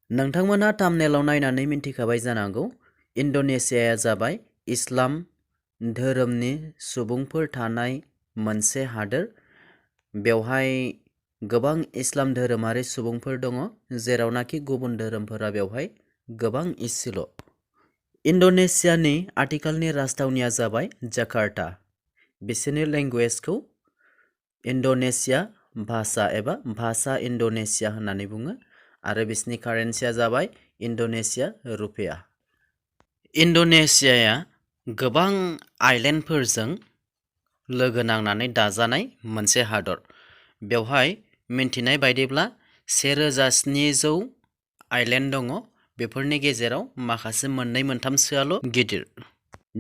नोंथांमोना थाम्बनेलाव नायनानै मिन्थिखाबाय जानांगौ इन्ड'नेसियाया जाबाय इस्लाम धोरोमनि सुबुंफोर थानाय मोनसे हादोर। बेवहाय गोबां इस्लाम धोरोमारि सुबुंफोर दङ, जेरावनाखि गुबुन धोरोमफोरा बेवहाय गोबां इसेल'। इन्ड'नेसियानि आथिखालनि राजथावनिया जाबाय जाकार्ता। बिसोरनि लेंगुवेजखौ इन्ड'नेसिया भाषा एबा भाषा इन्ड'नेसिया होननानै बुङो आरो बिसोरनि कारेन्सिया जाबाय इन्ड'नेसिया रुपिया। इन्ड'नेसियाया गोबां आइलेन्डफोरजों लोगो नांनानै दाजानाय मोनसे हादर। बेवहाय मिन्थिनाय बायदिब्ला 1700 आइलेन्ड दङ। बेफोरनि गेजेराव माखासे मोननै मोनथामसोआल' गिदिर।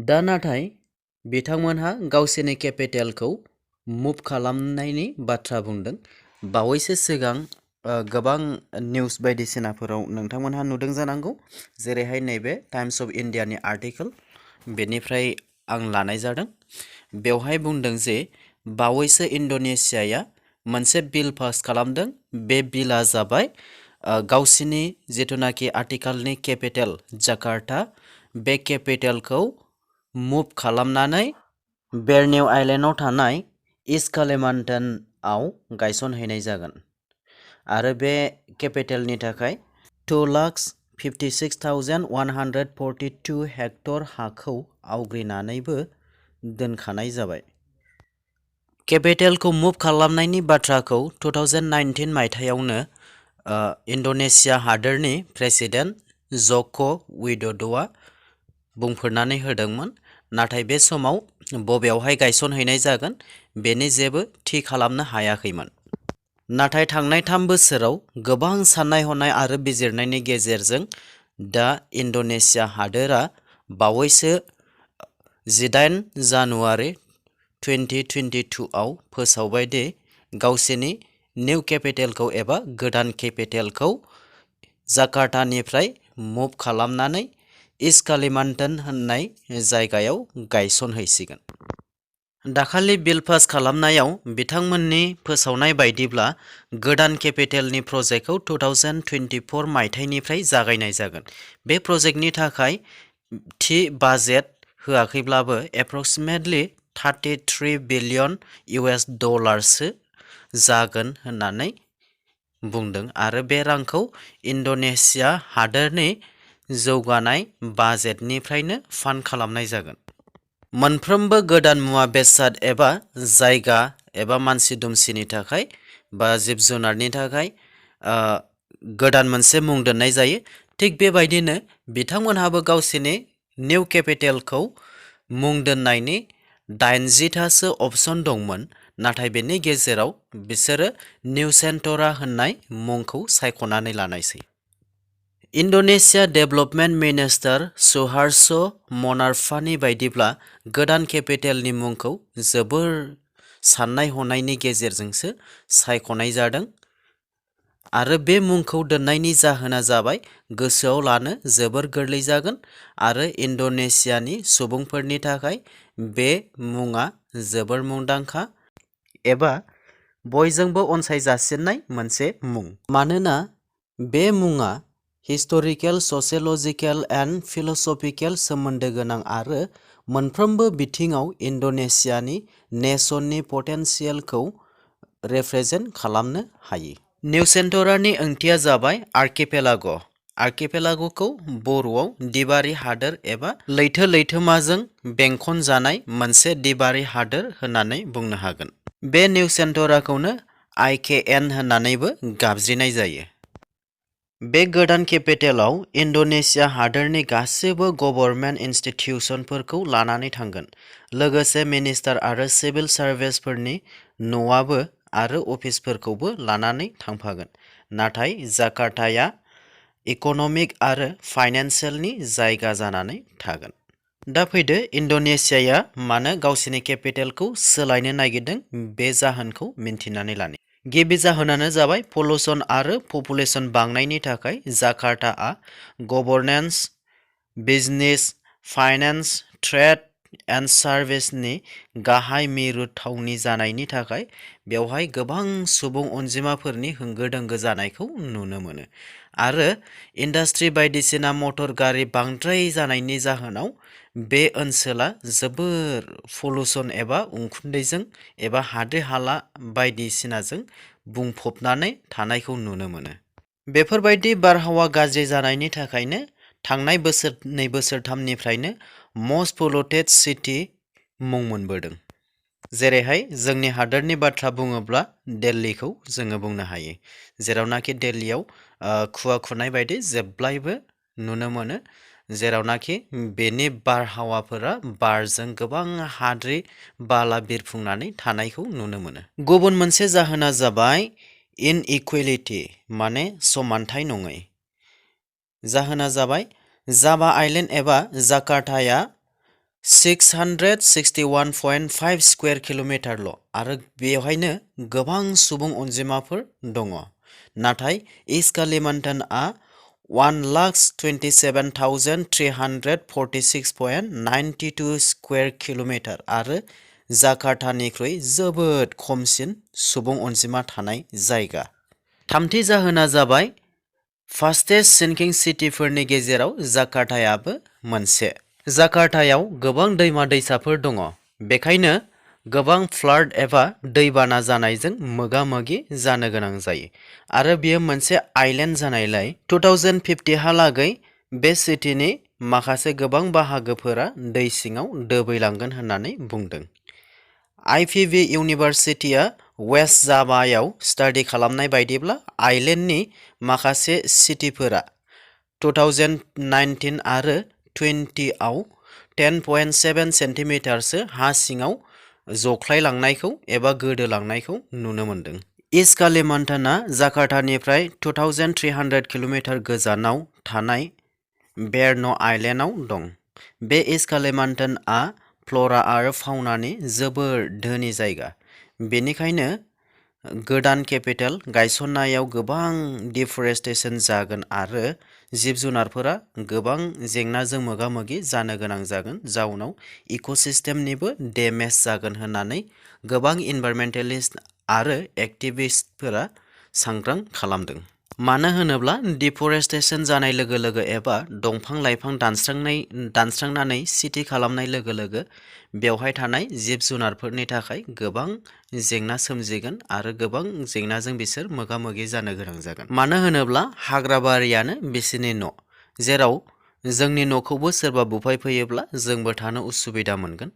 दा नाथाय बिथांमोनहा गावसोरनि केपिटेलखौ मुभ खालामनायनि बाथ्रा बुंदों। बावैसो सिगां गोबां निउस बायदिसिनाफोराव नोंथांमोनहा नुदों जानांगौ, जेरैहाय नैबे टाइम्स अफ इन्डियानि आर्टिकल, बेनिफ्राय आं लानाय जादों। बेवहाय बुंदों जे बावैसो इन्ड'नेसियाया मोनसे बिल पास खालामदों। बे बिला जाबाय गावसिनि जिथुनाखि आथिखालनि केपिटेल जाकार्ता, बे केपिटेलखौ मुभ खालामनानै बर्निय' आइलेन्डआव थानाय इस्ट कालिमान्टानआव गायसनहैनाय जागोन आरो बे केपिटेलनि थाखाय 2,56,142 हेक्टर हाखौ आवग्रिनानैबो दोनखानाय जाबाय। केपिटेलखौ मुभ खालामनायनि बाथ्राखौ 2019 मायथाइयावनो इन्ड'नेसिया हादोरनि प्रेसिडेन्ट जक' विड'ड'आ बुंफोरनानै होदोंमोन, नाथाय बे समाव बबेयावहाय गायसनहैनाय जागोन बेनि जेबो थि खालामनो हायाखैमोन। नाथाय थांनाय 3 बोसोराव गोबां साननाय हनाय आरो बिजिरनायनि गेजेरजों दा इन्ड'नेसिया हादोरा बावैसो 18 जानुवारि 2022 आव फोसावबाय दि गावसिनि निउ केपिटेलखौ एबा गोदान केपिटेलखौ जाकार्तानिफ्राय मुभ खालामनानै इस्ट कालिमान्टान होननाय जायगायाव गायसनहैसिगोन। दाखालि बिल पास खालामनायाव बिथांमोननि फोसावनाय बायदिब्ला गोदान केपिटेलनि प्रजेक्टखौ 2024 मायथाइनिफ्राय जागायनाय जागोन। बे प्रजेक्टनि थाखाय थि बाजेट होआखैब्लाबो एप्रक्सिमेटलि 33 बिलियन US डलारसो जागोन होननानै बुंदों आरो बे रांखौ इन्ड'नेसिया हादोरनि जौगानाय बाजेटनिफ्रायनो फान्ड खालामनाय जागोन। मोनफ्रोमबो गोदान मुवा बेसाद एबा जायगा एबा मानसि दुमसिनि थाखाय बा जिब जुनारनि थाखाय गोदान मोनसे मुं दोननाय जायो। थिग बेबायदिनो बिथांमोनहाबो गावसिनि निउ केपिटेलखौ मुं दोननायनि 80थासो अपसन दंमोन, नाथाय बेनि गेजेराव बिसोरो निउ सेन्टरा होननाय मुंखौ सायख'नानै लानायसै। इन्ड'नेसिया डेभेलपमेन्ट मिनिस्टार सुहार्सो मनार्फानि बायदिब्ला गोदान केपिटेलनि मुंखौ जोबोर साननाय हनायनि गेजेरजोंसो सायख'नाय जादों आरो बे मुंखौ दोननायनि जाहोना जाबाय गोसोआव लानो जोबोर गोरलै जागोन आरो इन्ड'नेसियानि सुबुंफोरनि थाखाय बे मुङा जोबोर मुंदांखा एबा बयजोंबो अनसायजासिननाय मोनसे मुं। मानोना बे मुङा हिस्ट'रिकेल, ससिय'लजिकेल एन्ड फिल'सफिकेल सोमोन्दो गोनां आरो मोनफ्रोमबो बिथिङाव इन्ड'नेसियानि नेशननि पटेन्सियेलखौ रिप्रेजेन्ट खालामनो हायो। निउ सेन्टरानि ओंथिया जाबाय आर्किपेलाग'। आर्किपेलाग'खौ बर'आव दिबारि हादोर एबा लैथो-लैथोमाजों बेंखनजानाय मोनसे दिबारि हादोर होननानै बुंनो हागोन। बे निउ सेन्टराखौनो IKN होननानैबो गाबज्रिनाय जायो। बे गोदान केपिटेलाव इन्ड'नेसिया हादोरनि गासिबो गभर्नमेन्ट इनस्टिटिउसनफोरखौ लानानै थांगोन, लोगोसे मिनिस्टार आरो सिभिल सार्भिसफोरनि न'आबो आरो अफिसफोरखौबो लानानै थांफागोन। नाथाय जाकार्ताया इक'नमिक आरो फाइनेन्सियेलनि जायगा जानानै थागोन। दा फैदो इन्ड'नेसियाया मानो गावसिनि केपिटेलखौ सोलायनो नागिरदों बे जाहोनखौ मिन्थिनानै लानि। गिबि जाहोनानो जाबाय पलुसन आरो पपुलेसन बांनायनि थाखाय जाकार्ताआ governance, business, finance, trade, and सार्भिसनि गाहाय मिरु थावनि जानायनि थाखाय बेवहाय गोबां सुबुं अनजिमाफोरनि होंगो दोंगो जानायखौ नुनो मोनो आरो इन्डास्ट्रि बायदिसिना मटर गारि बांद्राय जानायनि जाहोनाव बे ओनसोला जोबोर पलुसन एबा उखुन्दैजों एबा हाद्रि हाला बायदिसिनाजों बुंफबनानै थानायखौ नुनो मोनो। बेफोरबायदि बारहावा गाज्रि जानायनि थाखायनो थांनाय बोसोरनै बोसोरथामनिफ्रायनो मस्ट पलुटेड सिटी मुं मोनबोदों। जेरैहाय जोंनि हादोरनि बाथ्रा बुङोब्ला दिल्लीखौ जोङो बुंनो हायो, जेरावनाखि दिल्लीयाव खुवा खुनाय बायदि जेब्लायबो नुनो मोनो, जेरावनाखि बेनि बारहावाफोरा बारजों गोबां हाद्रि बाला बिरफुंनानै थानायखौ नुनो मोनो। गुबुन मोनसे जाहोना जाबाय इनइकुवेलिटी माने समानथाय नङै। जाहोना जाबाय जाभा आइलेण्ड एबा जाकार्ताया 661.5 स्कुवेर किल'मिटारल' आरो बेवहायनो गोबां सुबुं अनजिमाफोर दङ। नाथाय इस्ट कालिमान्टानआ 1,27,346.92 स्कुवेर किल'मिटार आरो जाकार्तानिख्रुइ जोबोद खमसिन सुबुं अनजिमा थानाय जायगा। थामथि जाहोना जाबाय फास्टेस्ट सिंकिं सिटिफोरनि गेजेराव जाकार्तायाबो मोनसे। जाकार्तायाव गोबां दैमा दैसाफोर दङ, बेखायनो गोबां फ्लाड एबा दैबाना जानायजों मोगा मोगि जानो गोनां जायो आरो बेयो मोनसे आइलेण्ड जानायलाय 2050 हालागै बे सिटिनि माखासे गोबां बाहागोफोरा दै सिङाव दोबैलांगोन होननानै बुंदों। IPB इउनिभार्सिटिया वेस्ट जाभायाव स्टाडि खालामनाय बायदिब्ला आइलेण्डनि माखासे सिटिफोरा 2019 आरो 20 आव 10.7 सेन्टिमिटारसो हा सिङाव जख्लायलांनायखौ एबा गोदोलांनायखौ नुनो मोनदों। इस्ट कालिमान्टानआ जाकार्तानिफ्राय 2300 किल'मिटार गोजानाव थानाय बेर्न आइलेण्डआव दं। बे इस्ट कालिमान्टानआ फ्लरा आरो फाउनानि जोबोर धोनि जायगा, बेनिखायनो गोदान केपिटेल गायसननायाव गोबां डिफरेस्टेसन जागोन आरो जिब जुनारफोरा गोबां जेंनाजों मोगा मोगि जानो गोनां जागोन, जाउनाव इक'सिस्टेमनिबो डेमेज जागोन होननानै गोबां इनभाइरमेन्टेलिस्ट आरो एक्टिभिस्टफोरा सांग्रां खालामदों। मानो होनोब्ला डिफरेस्टेसन जानाय लोगो लोगो एबा दंफां लाइफां दानस्रांनानै सिटि खालामनाय लोगो लोगो बेवहाय थानाय जिब जुनारफोरनि थाखाय गोबां जेंना सोमजिगोन आरो गोबां जेंनाजों बिसोर मोगा मोगि जानो गोनां जागोन। मानो होनोब्ला हाग्राबारियानो बिसोरनि न', जेराव जोंनि न'खौबो सोरबा बुफायफैयोब्ला जोंबो थानो उसुबिदा मोनगोन।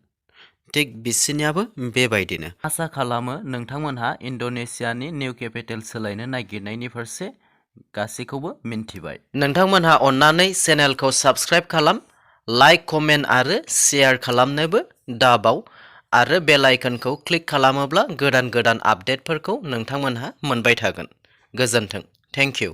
थिग बिसोरनियाबो बेबायदिनो। आसा खालामो नोंथांमोनहा इन्ड'नेसियानि निउ केपिटेल सोलायनो नागिरनायनि फारसे गासैखौबो मिन्थिबाय। नोंथांमोनहा अन्नानै चेनेलखौ साबस्क्राइब खालाम, लाइक, कमेन्ट आरो शेयार खालामनोबो दाबाव आरो बेल आइकनखौ क्लिक खालामोब्ला गोदान गोदान आपडेटफोरखौ नोंथांमोनहा मोनबाय थागोन। गोजोन्थों। Thank you.